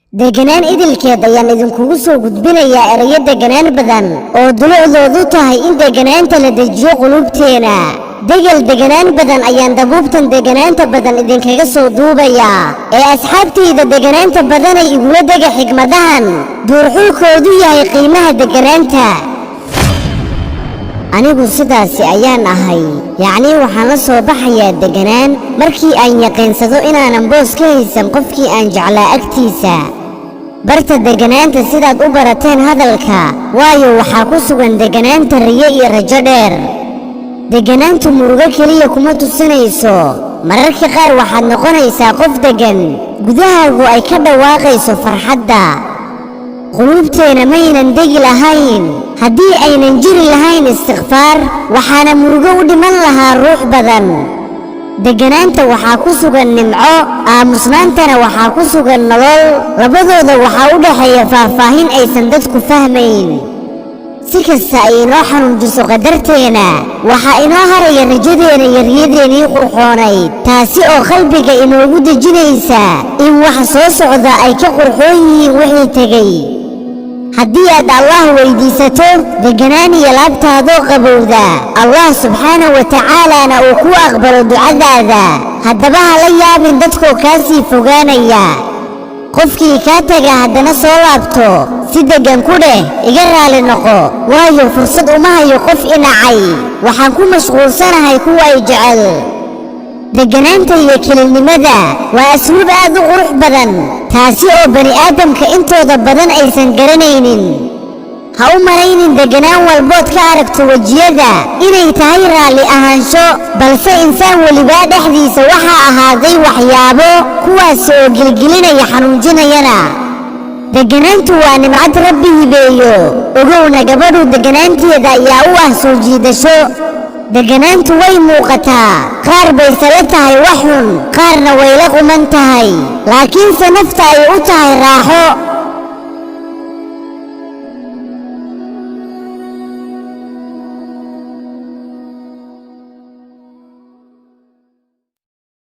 Deganaan idilkeed ayaan idinkugu soo gudbinayaa erayo deganaan badan oo dulucdoodu tahay in deganaanta la dejiyo quluubteena. Degel deganaan badan ayaan dabuubtan deganaanta badan idinkaga soo duubayaa ee asxaabtayda deganaanta badanay igula dega xigmadahan duurxulkoodu yahay qiimaha deganaanta. Anigu sidaasi ayaan ahay, yacnii waxaan la soo baxayaa deganaan markii aan yaqiinsado inaanan boos ka haysan qofkii aan jeclaa agtiisa. Barta deganaanta sidaad u barateen hadalka, waayo waxaa ku sugan deganaanta riyo iyo rajo dheer. Deganaantu murugo keliya kuma tusinayso. Mararka qaar waxaad noqonaysaa qof deggan, gudahaagu ay ka dhawaaqayso farxadda. Quluubteena maynan degi lahayn haddii aynan jiri lahayn istikfaar, waxaana murugo u dhiman lahaa ruux badan. Deganaanta waxaa ku sugan nimco, aamusnaantana waxaa ku sugan nolol. Labadooda waxaa u dhexeeya faahfaahin aysan dadku fahmayn. Si kasta ay inoo xanuunjiso qadarteena, waxaa inoo haraya rajadeena iyo riyadeenii qurxoonayd, taasi oo qalbiga inoogu dejinaysa in waxa soo socda ay ka qurxoon yihiin wixii tegey. Haddii aad Allah weydiisato deganaan iyo laabtaadoo qabowda, Allah subxaanahu wa tacaalaana uu kuu aqbalo ducadaada, haddaba ha la yaabin dadkoo kaa sii fogaanaya. Qofkii kaa taga haddana soo laabto, si deggan ku dheh: "Iga raali noqo, waayo fursad uma hayo qof i nacay. Waxaan ku mashquulsanahay kuwa ay jecel." Degganaanta iyo kelinimada waa asluub aad u qurux badan, taasi oo bani aadamka intooda badan aysan garanaynin. Ha u malaynin degganaan walbood ka aragto wejiyada inay tahay raalli ahaansho, balse insaan welibaa dhexdiisa waxaa ahaaday waxyaabo kuwaas oo gelgelinaya, xanuunjinayana. Degganaantu waa nimcad Rabbi hibeeyo. Ogowna, gabadhu degganaanteeda ayaa u ah soo jiidasho. Degganaantu way muuqataa. Qaar bayse la tahay wax xun, qaarna way la quman tahay, laakiinse nafta ay u tahay raaxo.